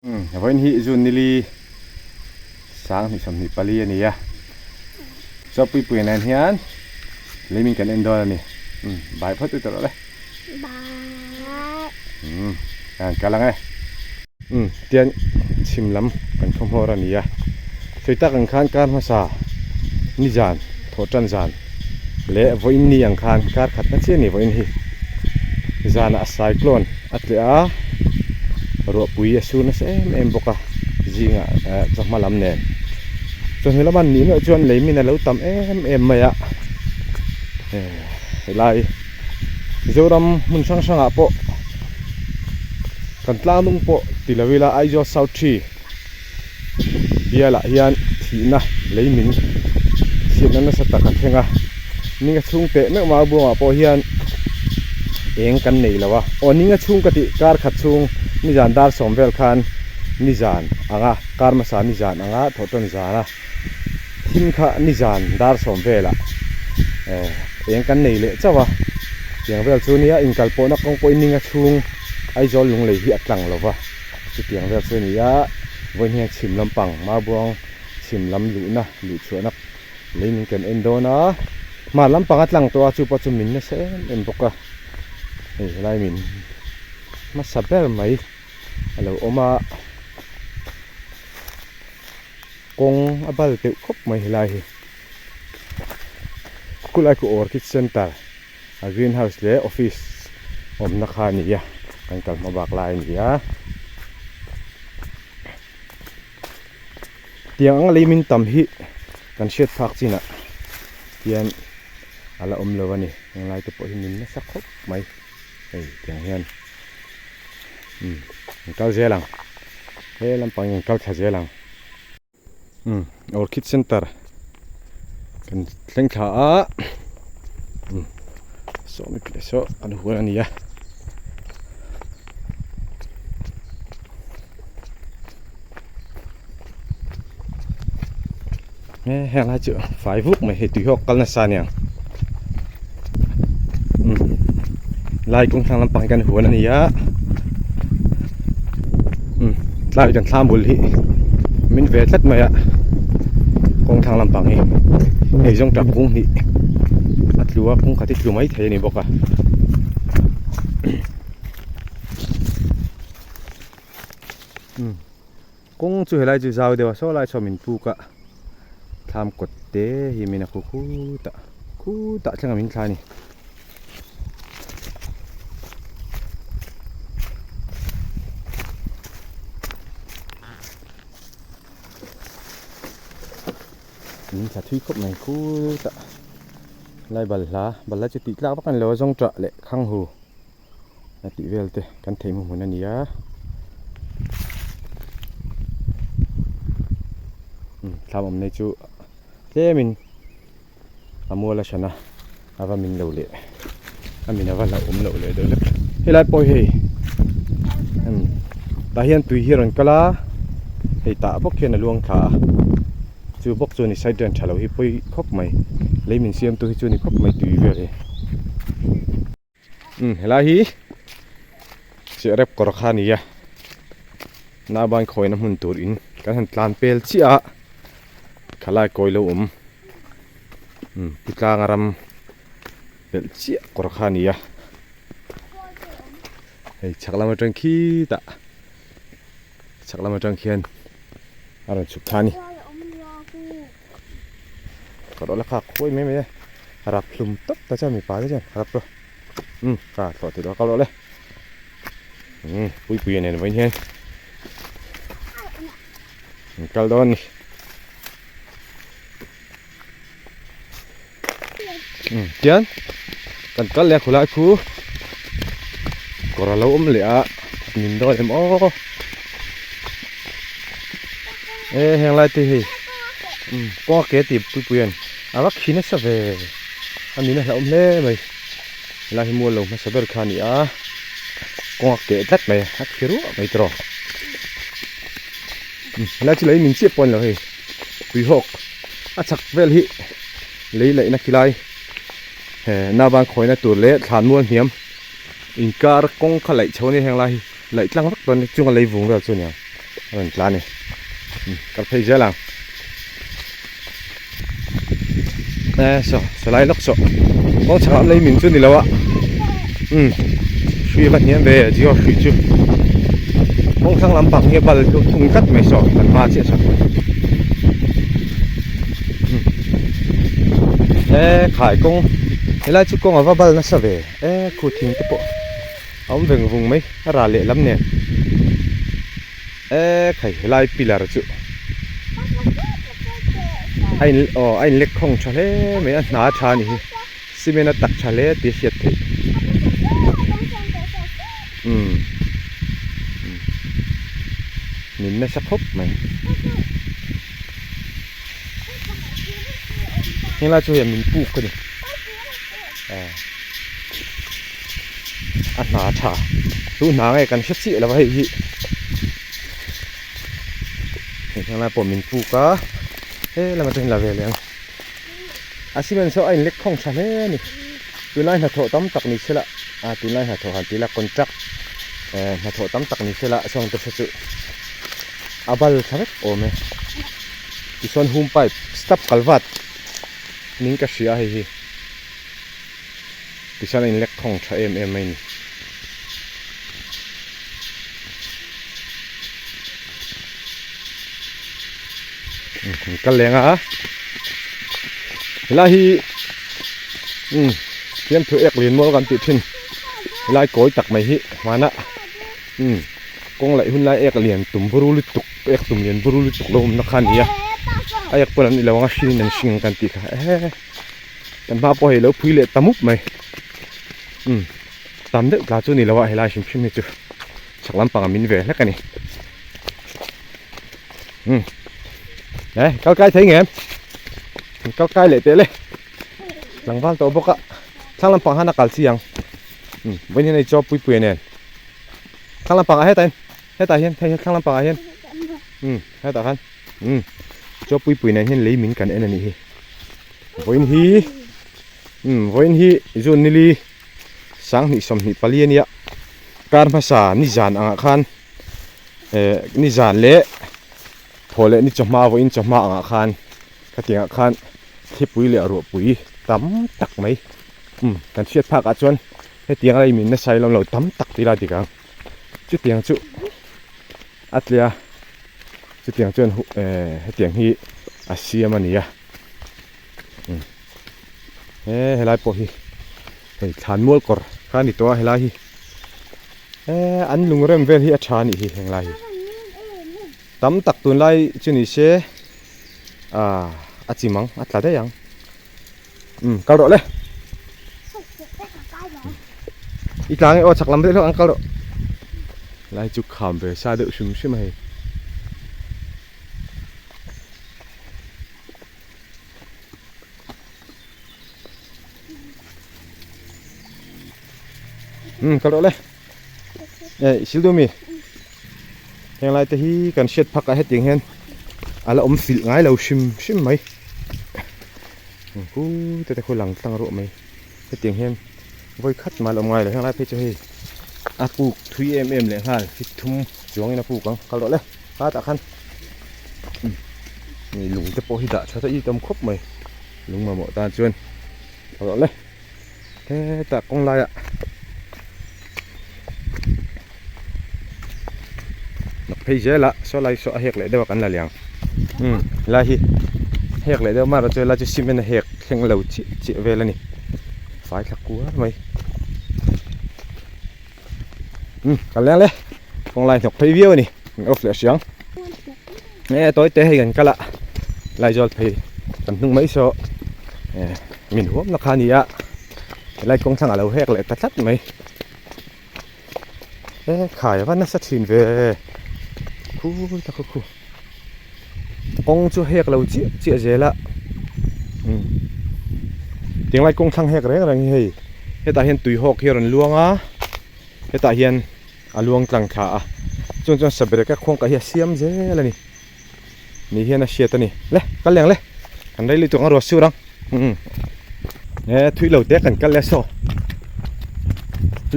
Vawiin hi June nili 2024 a ni a, chaw puipui nen hian leimin kan en dawn a ni. Bai phawt u tawh rawh le. Bai. Kal ang e. Tian chhim lam kan khaw hmawr a ni a, sawi tak ang khan kar hmasa nizan thawh tan zan leh vawiin ni ang khan kar khat na chiah a ni vawiin hi zanah cyclone a tleh a, ruahpui a sur nasa em em bawk a zingah chawhma lam nen chawhnu lama an nih meuh chuan lei min a lo tam em em mai a helai Mizoram hmun hrang hrangah pawh kan tlang nung pawh ti lo ila Aizawl South Tree bialah hian thihna lei min chhiatna nasa tak a thleng a ninga chhung teh meuh mau buangah pawh hian eng kan nei lo a aw ninga chhung ka tih kar khat chhung nizan dar sawm vel khan nizan anga kar hmasa nizan anga thawh tan zan a. Thim kha nizan dar sawm velah eng kan nei leh chauh a, tiang vel chu nia inkal pawhna kawng pawhin ninga chhung Aizawl lunglei hi a tlang lo va, chutiang vel chu a ni a, vawiin hian chhim lampang Maubuang chhim lam luhna luhchhuahna lei min kan en dawn a, hmar lampang a tlang tawh a chu pawh chu min nasa em em bawk a, hei helai min hmasa ber mai a lo awm a. Kawng a bal deuh khawp mai helai hi. Khulai khu Orchid Centre a green house leh office awmna kha a ni a, kan kal hma bak lai a ni a. Tiang anga lei min tam hi kan hriat phak chinah hian a la awm lo a ni. Henglai te pawh hi min nasa khawp mai hei tiang hian umm an kal zel ang. He lampang hi an kal thla zel ang. Umm Orchid Centre kan thleng thla a umm saw mi piah saw an hual a ni a. He heng lai chu fai vuk mai hei tui ho kal nasa aniang umm lai kawng thlang lampang hi kan huan a ni a umm tlai kan thlam bul hi min ve tlat mai a kawng thlang lampang hi hei zawng tap kung hnih a tlu a kung khat hi tlu mai thei a ni bawk a. Kawng chu helai chu zau deuh a saw lai saw min puk a thlam kawt te hi min a khu khutah khutah thleng a min thla a ni. Min thla thui khawp mai khutah lai balhla balhla chu tih tlak vak a ni lo a zawng tah leh khang hu. a tih vel te kan theih hmu hmun a ni a thlam awm nei chu tlem in a mual a hran a a va min lo leh a min a va hlauh awm loh leh deuh hlek helai pawh hi hei tah hian tui hi a rawn kal a hei tah bawk hian a luang thla a chu bawk chu ni side drain tha lo hi pawi khawp mai lei min siam tu hi chu ni khawp mai tui vel hi. Umm helai hi chiah rep kawr kha a ni a nauban khawina hmun tur in kan han tlan pel chiah a khalai kawi lo awm umm pu tlanga ram pelh chiah kawr kha a ni a hei chhak lam atang khitah chhak lam atang khian a rawn chhuk thla a ni. Ka rawh la khak khuai mai mai a rap hlum tawp ta chuan mipa te chuan rap rawh umm ka thlawh tih rawh ka rawh le umm puipui a nen vawiin hian an kal dawn a ni umm tian kan kal leh a khulai khu kawr a lo awm leh a min dawn em aw e heng lai te hei umm kawng a ke tih pui pui a ni a va khi nasa ve a min a hlauhawm hle mai helai hi mual lo hmasa ber kha a ni a kawng a keh tlat mai a khi ruah mai tawh umm helai chu lei min chiah pawh a ni lo hei tuihawk a chhak vel hi lei laihna khilai he nauban khawina tur leh thlan mual hniam inkar kawng kha laih chho a ni heng lai hi laih tlang vak dawn a ni chunga lei vung vel chu a ni ang. A rawn tla a ni. Umm kal phei zel ang. E saw sawlai lawk saw kawng chhakah an lei min chu ni lo a umm hrui a va hniam ve jio hrui chu kawng thlang lampang hi a bal deuh thung tlat mai saw kan hma chiah saw umm e khai kawng helai chu kawng a va bal nasa ve e khu thing te pawh a awm veng vung mai a ral lehlam nen. E khai helai pillar chu a in aw a in lek khawng tha hle mai a hna tha a nih hi cement a tak tha hle tih a hriat theih umm min nasa khawp mai helai chu hei min puk a ni aw. A hna tha chu hna nge kan hre chiah lo a hei hi hei heng lai pawh min puk a he lam atangin la ve leh ang a cement saw a in lek khawng tha hle a ni tunlai hnathawh tam tak ni se la a tunlai hnathawh han ti ila contract eh hnathawh tam tak ni se la sawng te chu a bal tha vek awm e tichuan home pipe step kalvat niin ka hria a hei hi. Tichuan a inlek khawng tha em em mai a ni. Umm kal leng a helai hi umm fiamthu ek lian mawl kan tih thin helai kawi tak mai hi hmana umm kawng laih hun lai ek lian tum buru lutuk ek tum lian buru lutuk lo awmna kha a ni a a ek pawn an ni lo ang a hring in an hring ang kan tih kha ehe. Kan hma pawh hei lo phui leh ta mup mai umm tam deuh tla chu ni lo a helai hrim hrim hi chu chhak lampang ah min ve hlek a ni umm e kal kai thei ngem kal kai leh teh le tlangval tawh bawk a thlang lampang han a kal chi ang umm vawiin hian hei chaw pui pui nen thlang lampang ah hetah hian hetah hian hei thlang lampang ah hian umm hetah khan umm chaw pui pui nen hian lei min kan en a nih hi. Vawiin hi umm vawiin hi June nili sanghnih sawmhnih pali ania kar hmasa nizan angah khan eh nizan leh thaw leh ni chawhma vawiin chawhma angah khan khatiangah khan thlipui leh ruahpui tam tak mai umm kan hriat phak ah chuan hetiang a min nasa ilo lo tam tak tih lai dik ang chutiang chu a tlia chutiang chuan eh hetiang hi a siam a ni a. He helai pawh hi hei thlan mual kawr kha a ni tawh a helai hi eh an lung rem vel hi a tha a nih hi henglai hi tam tak tunlai chu ni se ah a chim ang a tla daih ang umm kal rawh le i tla nge aw chak lam daih hlauh ang kal rawh helai chu kham ve sa deuh hrim hrim a hei. Umm kal rawh le eh i sil duh mi heng lai te hi kan hriat phak ah hetiang hian a la awm filh ngai lo hrim hrim mai hu te te khu lang tlang ruah mai hetiang hian vawi khat mah a la awm ngai lo heng lai phei chu hei a puk thui em em leh nghal fit thum chuangin a puk ang kal rawh le kha tah khan. Ni lung te pawh hi dah tha daih tam khawp mai lung mamawh tan chuan rawh le hetah kawng laiah nak phei zel a saw lai saw a hek leh deuh a kan la liang umm helai hi hek leh deuh amaherawhchu helai chu cement a hek thleng lo chiah chiah vel a ni fai thla kuar mai umm kan leng le kawng lai hnawk phei viau a ni kan off leh hriang e tawi te hei kan kal a laizawl phei kan hnung mai saw e min huam na kha a ni a helai kawng thlangah lo hek leh ta tlat mai e khai a va nasa thin ve khu ta khu khu kawng chu hek lo chiah chiah zel a umm tinglai kawng thlang hek reng reng hi hei hetah hian tui hawk hi a rawn luang a hetah hian a luang tlang thla a chuan chuan sabereka khuang kah hi a siam zel a ni ni hian a hriat a ni le kal leng le kan rei lutuk ang ruah sur ang umm e thui lo te kan kal leh saw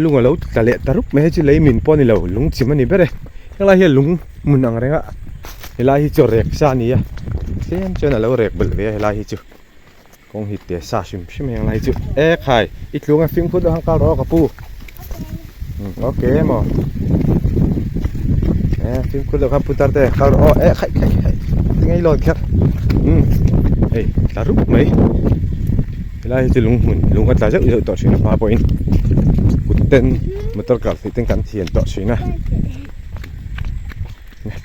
lung a lo tla leh ta rup mai hei chu lei min pawh a ni lo lung chim a ni ber e. Helai hi lung hmun ang reng a helai hi chu rek sa a ni a tlem chuan a lo rek belh ve a helai hi chu kawng hi te sa hrim hrim a helai hi chu e khai i tlung a fimkhur deuh ang kal rawh aw ka pu okay maw e fimkhur deuh khan pu tar te kal rawh aw e khai khai khai tinge i lawn kher umm hei tla rup mai helai hi chu lung hmun lung a tla zeuh zeuh tawh thin a hma pawhin kut ten motor kal theih ten kan thian tawh thin a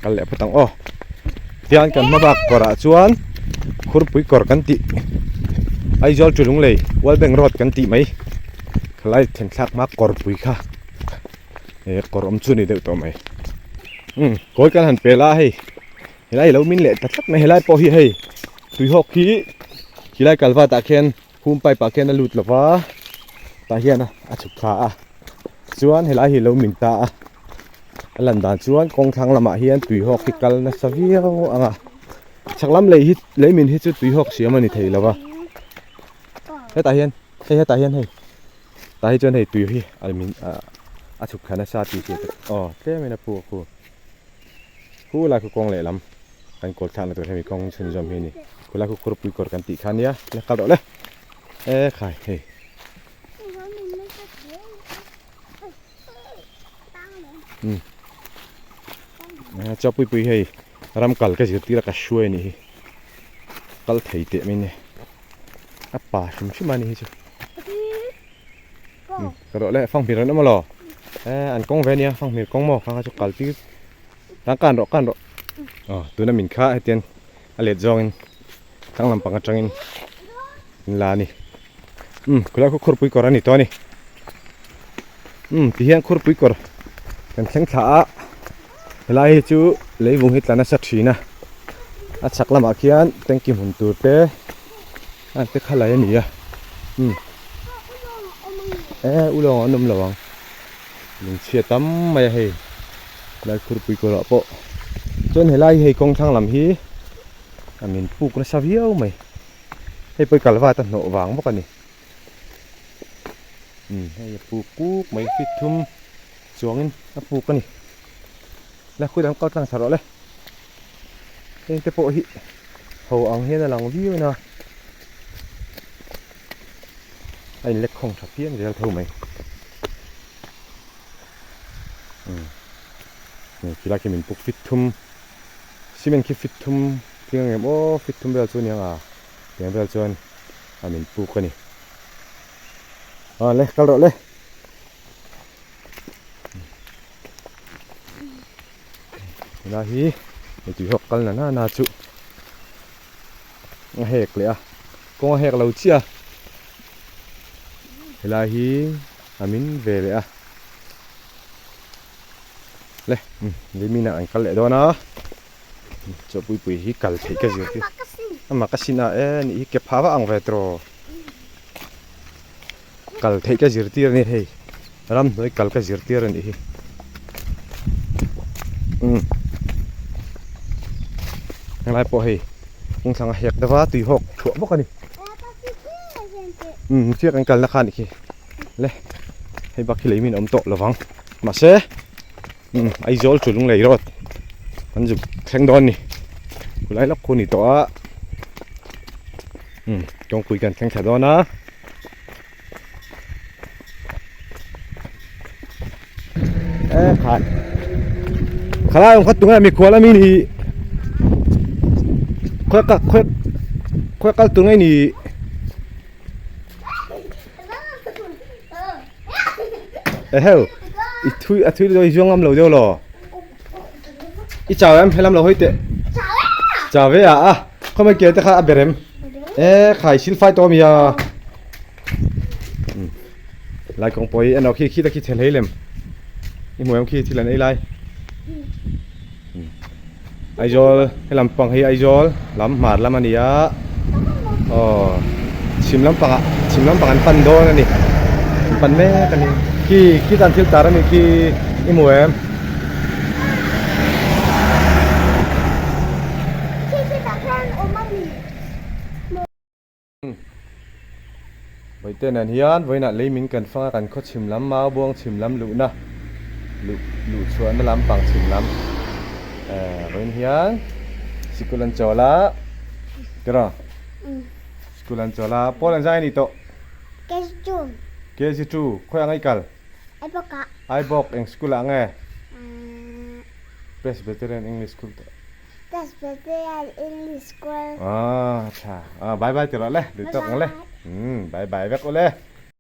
kal leh phawt ang aw tihian kan hma bak kawrah chuan khurpui kawr kan tih Aizawl chu lunglei World Bank road kan tih mai khalai then thlak hma kawrpui kha he kawr awm chu a ni deuh tawh mai umm kawi kan han pel a hei helai lo min leh ta tlat mai helai pawh hi hei tuihawk hi khilai kalvat ah khian hum pipe ah khian a lut lova tah hian a chhuk thla a chuan helai hi lo min ta a a lan dan chuan kawng thlang lamah hian tuihawk hi kal nasa viau ang a chhak lam lei hi lei min hi chu tuihawk siam a ni thei lova hetah hian hei hetah hian hei tah hi chuan hei tui hi a min ah a chhuk thla nasa tih hriat aw tlem in a puk a khu khu lai khu kawng lehlam kan kawl thlakna tur hemi kawng chhunzawm hi a ni khulai khu khurpui kawr kan tih kha ania la kal rawh le e khai hei. Chaw pui pui hei ram kal ka zirtir a ka hruai a nih hi kal thei teh mai nia a pa hrim hrim a ni hi chu ka rawh le fanghmir an awm alaw e an kawng ve ania fanghmir kawng maw kha kha chu kal tir tang kan rawh kan rawh aw tuna min kha hetian a let zawngin tlang lampang atangin an la a ni umm khulai khu khurpui kawr a ni tawh a ni umm ti hian khurpui kawr kan thleng thla a helai hi chu leivung hi tla nasa thin a a chhak lamah khian tanky hmun tur te an te kha lai a ni a umm e ulawng an awm lo ang lungchhia tam mai a hei helai khurpui kawrah pawh chuan helai hi hei kawng thlang lam hi a min puk nasa viau mai. Hei pawh i kal vat a hnawh vang bawk a ni. Umm hei a puk kuk mai fit thum chuangin a puk a ni. La khawi dang kal tlang thla rawh le. Heng te pawh hi ho ang hian a lang viau in a a inlek khawng tha phian zel tho mai. Umm khilai khi min puk fit thum cement khi fit thum. Tling ang em aw fit thum vel chu aniang a tiang vel chuan a min puk a ni a le kal rawh le helai hi hei tui hawk kal na na na chu a hek leh a kawng a hek lo chiah a helai hi a min ve leh a le limina an kal leh dawn a. Chaw pui pui hi kal theih ka zir tir a mak asin a e nih hi ke pha vak ang ve tawh kal theih ka zir tir a ni hei ramhnuai kal ka zir tir a nih hi umm helai pawh hei kawngthlang a hek deuh a tui hawk thuah bawk a ni umm chiah kan kalna kha a nih khi le hei bak hi lei min awm tawh lovang mahse. Umm Aizawl chu Lunglei road kan zuk thleng dawn ni khulai lawk khu ni tawh a umm kawngpui kan thleng thla dawn a e khai khalai awm kha tunge mikhual ami ni khawi ka khawi khawi kal tur nge ni. Eheu i thui a thui i zuang ngam lo deuh lo i chau em helam lo hawi teh chau ve a a khawmai ke te kha a berem e khai sil fai tawh ami a lai kawng pawh hi en khi khi ta khi chhe hlei lem i hmu em khi thil an ei lai Aizawl helam pang hi Aizawl lam hmar lam a ni a aw chhim lampang ah chhim lampang an pan dawn a ni an pan mek a ni khi khi tan thil tar a nih khi i hmu em? Vawiin nen hian vawiinah lei min kan fang a kan khaw chhim lam mau buang chhim lam luhna Luh luh chhuahna lampang chhim lam eh vawiin hian sikul an chawl a tiraw sikul an chawl a pawl an zai a ni tawh KG2 KG2 khawiah nge i kal Aibawk ah Aibawk eng sikul ah nge Presbyterian English School tawh Presbyterian English School ah tha ah bye bye tiraw le duh tawk ang le bye bye vek u le.